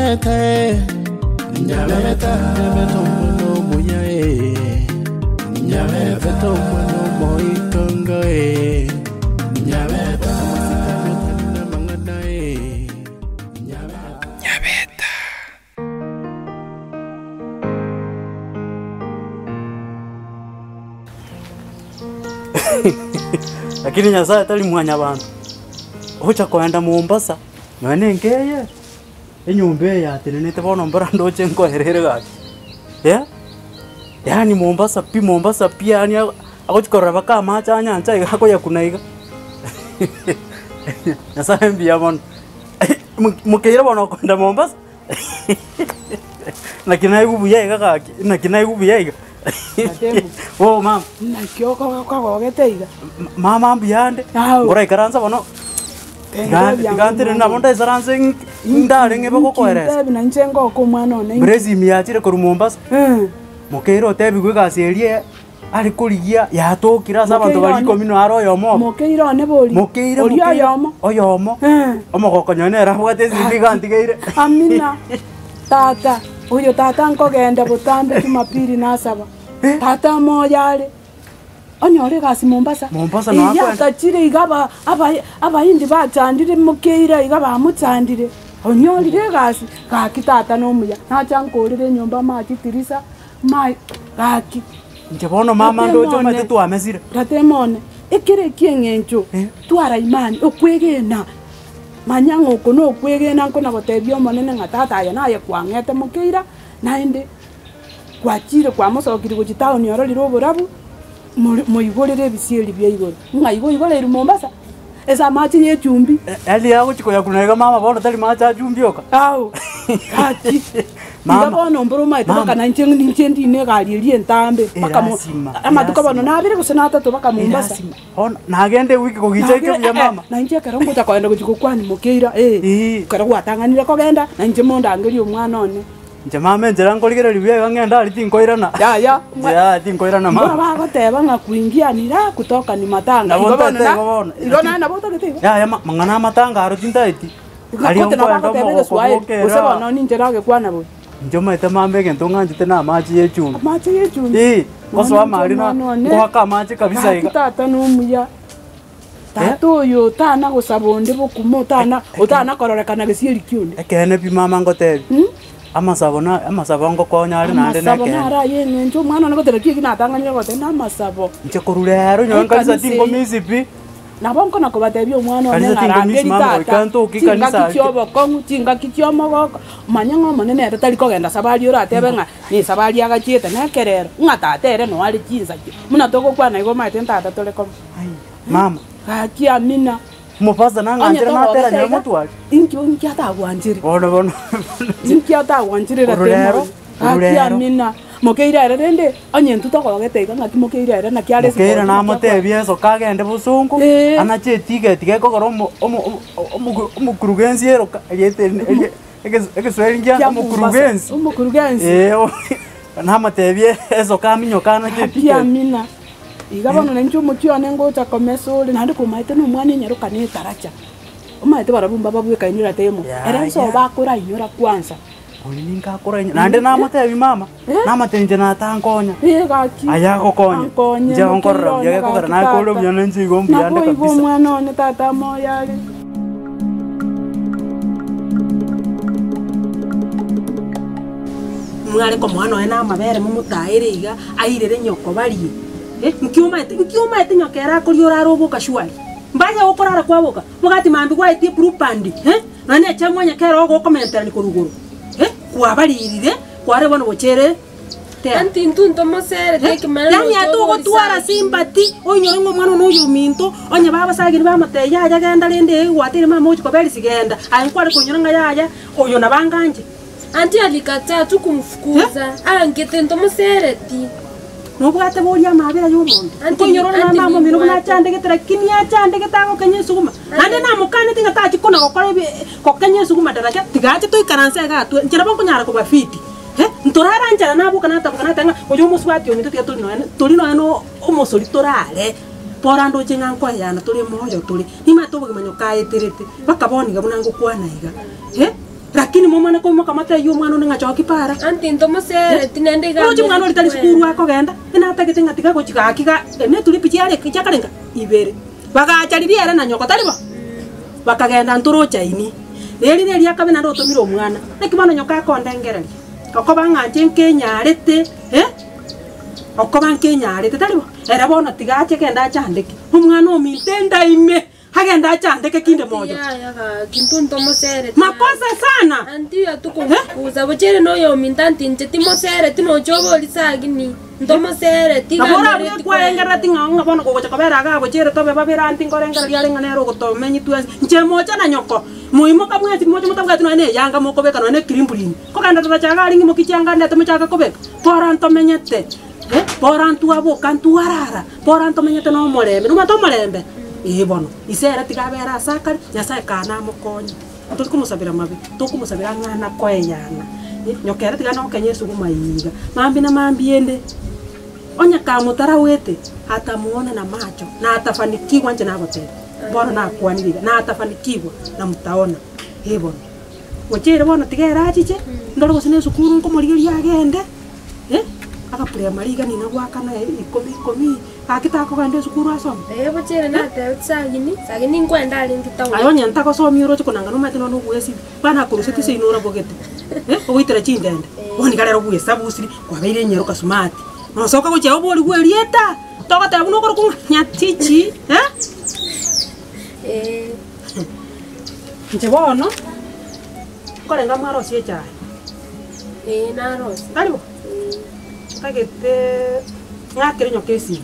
Nyabeta eh, Nyabeta Nyabeta omwana omuya eh, Nyabeta omwana omoitongo eh, Nyabeta omosikani otari namang'ana eh, Nyabeta. Nyabeta. Lakini Nyasaye tari mwanyabanto, ogocha kogenda Mombasa, nonya na enka eye, enyomba eye yatenenete bono mbora ndoche nkoerere gaki, eh, yaani Mombasa pi Mombasa pi yaani agochi korora mpaka amache a nyancha iga akoyakuna iga, Nyasaye mbuya mono, mokeire bono okogenda Mombasa. Naki naigwa buya iga gaki, naki naigwa buya iga. Oh mama. Naki okogogete iga? Mama mbuya ande, Ao. nkoraikaransa bono, tiga tiga ntenene nabo ndaisaranse ndare ng'ebe gokoeresa. Ntebi na inche ngoka omwana one inki? Blessing yachire korwa Mombasa, Eh. mokeire otebigwe egasi eria are korigia yatokire ase abanto Mokeire baria one. ikomi naro oyomo obo. Mokeire one bori. Mokeire Oria mokeire oyomo. oyomo, Eh. omogoko nonye nere abwate esimi iga antigeire. Amina. Tata, oyo tata nkogenda botambe Jumapili nasaba. Tata moyo are. Onyore egasi Mombasa. Mombasa noyo Eyio akoenda. atachire iga aba aba abahindi bachandire mokeire iga bamochandire. Onyorire egasi, gaki tata nomuya. Nacha nkorere enyomba mache tirisa, ma gaki. Inche bono mama ndoche omanyete twamesire. Ratema one, ekero eki'eng'encho twara imani, okwegena, manya ng'a oko nokwegena nkona gotebia Omonene ng'a tata aye naye kwang'ete mokeira, naende gwachire kwamosokirie gochia town ororire oborabu, more moigorere ebisieri bia igoro. Ng'a igo oigoreirwe Mombasa, ase amache ya echumbi. Yaani agochia koyakuna iga mama bono tari mache a chumbi oka. Ao, gaki, Mama, iga bono mboro omanyete mama. mpaka nainche ninche ndine egari eria entambe mpaka mo Erasima, amatuko bono erasima. nabere gose na atato mpaka Mombasa. Erasima. Bono nagende ewiki kogicha eke buya mama. Nainche ekero ngocha kogenda gochia gokwania mokeira eh, Eeh. ekero gwatang'anire kogenda, nainche mondangerie omwana one. Inche mama enchera nkorigereria buya iga ng'ende aria tinkoirana. Yaya, Inche yaya tinkoirana mboro mama. bagoteba ng'a kuingia ni raha kutoka ni matanga. Nabo Igo bono ntaete na igo bono. igo naye nabo otagete igo. Yaya ma- mang'ana amatanga aro tintaeti. Aria Kote nabo nkoenda agoteba omogoko egeswaeri, gose bokera. bono ninche nagekwana bobe. Inche omanyete mama egento ng'anchete na amache ya echumbi. Amache ya echumbi. Eeh, ngosoa Nonya amari na omwana one, ngoaka amache kabisa gaki iga. tata nomuya. Tata oyo otana gosaba onde bokuma otana otana kororekana gesieri kionde. Ekeene pi mama ngotebi, amasabo na amasabo ngokonya are naende Amasabo nekeene. naro aye eng'encho omwana one goteba ki eki natang'anire goteba na amasabo. Inche korwa rero nyowe nkanisa Ekanisa eye. tinkomisi pi. Nabo nkona kobatebia omwana one Kanisa ng'a tinkomisi rangeri mama goika tata, ntoke kanisa chingaki ake. chi'obokong'u, chingaki chi'omogoko, manya ng'a Omonene ere tari kogenda sabari oratebe ng'a nesabari agachiete nekerero, ng'a tata ere noyo are chinsa chi. Buna togokwana igo omanyete ntata tore koba. Ai, mama. Gaki amina. Omopastor Onye nang'anchera natera togogete nyaye iga, motware. inki inki atagwanchere? Bono bono. Inki atagwanchere Korwa ratema rero, oyo? korwa Gaki rero. amina. Mokeire ere rende, onye intwe togogete iga ng'aki mokeire ere naki are Mokeire esipoti naki akwana. namotebie esoka agende bosongo, Ee. anache etigeti gekogera omo omo omo omokurugensi eroka erieta eri eri eges egeswahili nkia Kia Mombasa. omokurugensi. Omokurugensi. Ee namotebie esoka aminyoke anache Gaki etigeti. amina. Iga bono nainche omochie one ngocha komesa ore, naende komaete na omwana enyaroka na etaracha, omanyete barabwo mbababwekaine ratemo, ere nso bakorainyora kwanza. Oyo ninka akorainyora, naende namotebia mama, namotebi inche natankonya, Eh gaki, aye agokonye, ankonye, inche agonkorera mokeire buya one gekogera gaki nakore tata. buya na inche igo mbuya ande Naboigo kabisa. omwana one tata moyo are. Mware komoa nonya na amabere momotaere iga, airere nyoko barie. Eh, nki omaete, nki omaete nyoka ere akoria orare oboka shwari? Mbaye okorara kwaboka, mogati mambia gwaetie blue band, eh, nonya na echae mwanyeka ere ogokomenterania korwa igoro, eh, kwabaririre, kware bono gochere tea. Anti intwe ntomoserete Eh, ekemana yaani nocha obori atogotwara sana. sympathy, oinyore ng'a omwana one oyo ominto, onye babasageri bamotebia yaya genda rende eh gwateire mama ochi koberisia genda, aye nkware koinyora ng'a yaya, oyo nabo anganche. Anti alikataa tu kumfukuza, aangete ntomosereti. Nobwate boria amabera y'omonto, Anti nkoinyora ore anti naende amo omino buna nimbwate. achandegete lakini achandegete agokenya esuguma, naende namokaneti ng'a tachi kona gokora ebi gokenya esuguma daraja, tiga ache toikaranse iga atwe, inche nabo nkonyara koba fiti eh, ntorara nchara naboka nataboka nateba ng'a oyo omosubati ominto tiga tori nonya tori nonya na omosori torare, bora ndoche ng'a nkoeyana tore moyo tore, nimanyete obogima nyoka aeterete, mpaka bono iga buna ngokwana iga eh. Lakini momane koimoka motebie omwana one ng'a choki para. Anti ntomosereti naende iga Oroche omwana oria tari amanyete sukuru akogenda, enatagete ng'a tiga gochi gaki ga ene etulipi chiare chiakarenga ibere. Bagacha riria ere na nyoko, tari bo? Bakagenda ntoroche aini. Eri neria akabe naende otomire omwana. Naki bono nyoko akondengereria, okoba ng'a inche nkenyarete eh, okoba nkenyarete, tari bo? Ere bono tiga ache genda achandeke, omwana ominto enda ime. Agende achandeke kinde moyo. Yaya gaki intwe ntomosereti Makosa sana. Anti oyo tokomofukuza bochere na oyominto anti inche timosereti nocha obori sagini ntomosereti Nabo iga orabue amereti kwaengerera koenda. ting'ao ng'a bono kogocha kobera igaa bochere tobe babere anti nkorengereria are ng'a nere ogotomenyi twensi. Inche mocha na nyoko, moimoka mwensi moche motabwati nonya na eyanga mokobeka nonya na ekirimbrini. Kogenda taracha iga aria ng'imoki chianga ndete mochake kobeka, bora ntomenyete eh, bora ntwaboka ntwarara. Bora ntomenyete nomorembe, nomanyete omorembe? Ee bono, ise ere tiga abere ase akare, Nyasae kaa namokonye. Ntori komosabera mabe, tokomosabera ng'a nakoeyana. Nyoka ere tiga nokenya esuguma iga, mambia na mambia ende, onye kamotarawete, atamuona na macho, na atafanikigwa inche nagotebia, bono nakwanire iga, na atafanikigwa, na mtaona. Ee bono. Gochia bono tiga ere achiche, ndore gose na esukuru nkomorigeria agende. Agapuremari iga nina goakana ikomi ikomi, gaki takogenda esukuru asome. Ee bochere natebeti sagini, sagini nkwenda arenge town. Aye onye ntagosomia oroche konanga nomanyete nonya nogwesibia, bana akorusetie seino orabogete, ogoitera chindende, bono iga rero bwesabusiri, kwabeire enyaroka smart, nosoka gochia oborigwe erieta, togoteba buna okorokwa ng'a nyatichi eh. Ee. Inche bono, nkorenga mwarosie echae. Ee narosie. Tari bo? Ntagete ng'akere nyoka esimi,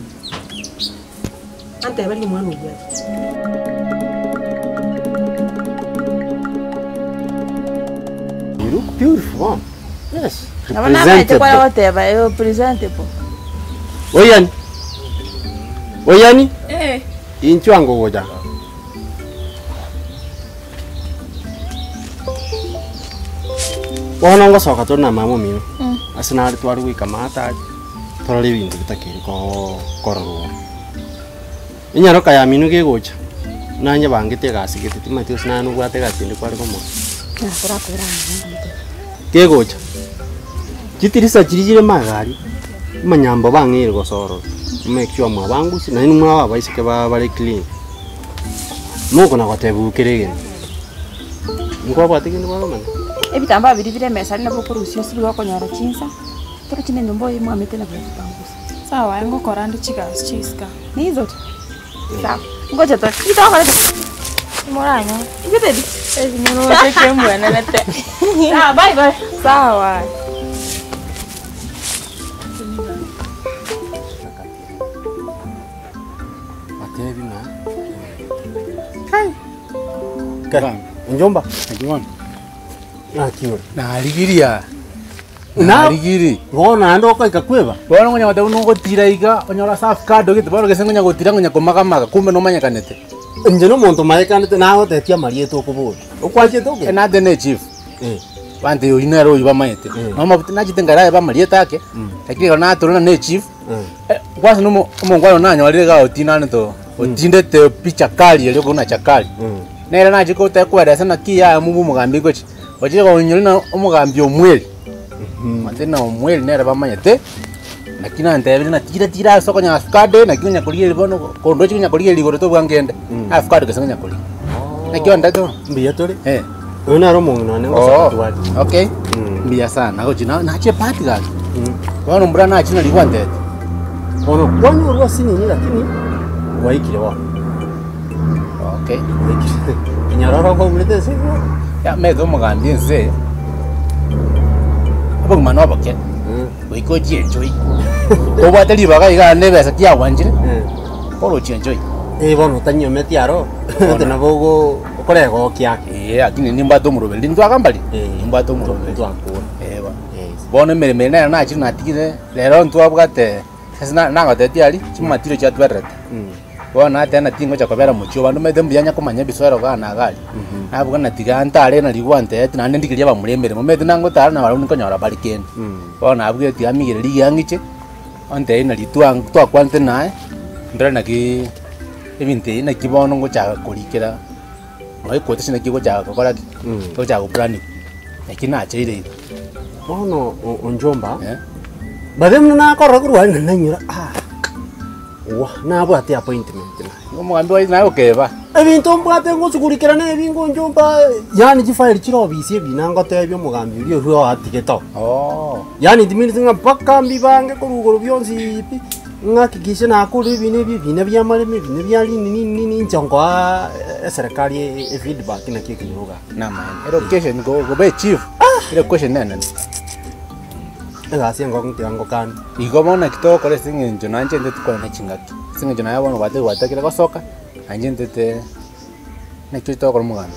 anteberie omwana oyio achiche. You look beautiful mom. Yes. Nabo namaete Representable. kwaya goteba eh, presentable. Oyani. Oyani. Eh. Inchwo ango gocha. Bono ngosoka tore na mama omino, ase nare tware goika maate aria, torore ebinto bitakeire koo kororwa. Enyaroka yamino gegocha, nanye bangete egasi gete timanyeti gose naye nobwate egasi ende kware komoa. Kegocha, chitirisa chiria chire magega aria, amanyambo bang'eire gosorora, make sure mwabangusia, naende mwaba abaiseke ba bare clean. Mokona gotebigwa kera egento. Nkwabwate kende kwaromanya? Ebitambaa biria bire emesa aria nabo okorusia ase nigo okonyora chinsa, torochi na enyomba oye mwamete nabo ogopangusa. Sawa aye ngokora ande chigasi chisika. Nizo tu. Sawa. Ngocha tore. Ki tokorete? Moranyore. Inche baby. Ebinyoroche kembwenerete. Sawa bye bye. Sawa. Batebi ng'a kai kai enjomba naki ore Narigiria. Na- Narigiri. bono naende okoika kweba Bono ngonya goteba buna ogotira iga, onyore ase avocado gete bono gese ngonya gotira ngonya komagamaga kumbe nomanyekanete. Inche nomonto omanyekanete nagotetia amarieta okoboria okwanchete oke Enate ne chief. Eh. Bante oyio nere oyio bamaete. Nomabuta nachete nkarayeba amarieta ake, lakini ekero natorana ne chief. Kwanza nomo omongwana nanyorire iga otindanete oo, otindete pi chakari erio buna chakari. Nere nachia goteba koeresa naki yaya mobwe omogambi gochia, ochire konyora na omogambi omweri, omanyete na omweri nere bamanyete, naki nantebirie na tira tira ase okonyora avocado naki onya korigereria bono kondochi onya korigereria igoro tobua ngende, avocado gose onya koria. Naki ondete bono? Mbuya tore. Eh. Oyo nere omong'ina one ngosoka tware. Okay. Mbuya sana. Gochi na nachie party gaki. Bono mbura nachie nari gwantete. Bono kwanyorwa ase nini lakini gwaikire bono. Okay. Gwaikire. Enyororo kwaurete ase igo. Ya mete omogambi ense. Obogima na oboke. Goika ochie enjoy. Obwate ribaga iga naende ebesa kiagwanchire. Bono ochie enjoy. Eh bono otanyometi aro, ete nabo ogo okoregokia ake. Eeh lakini nimbwate omoroberi ntwagamba ri? Eh. Nimbwate omoroberi. Ntwakora. Eh bono. Yes. Bono emeremo eye nere nachire natigire, rero ntwabwate ase na nagotetia aria, chimatiro chiatwererete. Bono nateba naki tingocha kobera mochie obo, omanyete mbuya onye komanya ebiswero igaa na igaa aria. Naboka na tiga ntare nari gwantebetie naende ndigerie abamura emeremo, omanyete nangotara nabarabwo nkonyora bare kende. Bono nabwire tiga migere rigiya ng'iche. Ontebie nari twa twakwanete naye, ndore naki ebinto ebi naki bono ngochaka korikera, nonya equotation naki ogochaka gokora ki, ogochaka goplan. Naki nacheire iga. Bono onchomba, babe buna nakorora korwa aria nainyora ah, wa nabwate appointment naye. Omogambi oye naye okeba. Ebinto mbwate ngosugurikera na ebi ngonchomba, yaani chifaili chire ofisi ebi nangotebia omogambi oria orue oatigete oo. Oh. Yaani it means ng'a mpaka mbibange korwa igoro bionsi pi, ng'akikishe nakorire ebi na ebi, ebi na biamaremo, ebi na bia nini nini nini inche nkoa eserekari efeedback naki ekenyoro igaa. Namaene. Elocation go gobe chief, elocation nenene. Egasi engong'u tiga ngokanie. Igo bono naki togokora ase eng'encho nainche ntete kwane chingaki, ase eng'encho naye bono gwatebire gwatakire gosoka, nainche ntete naki togokora omogambi.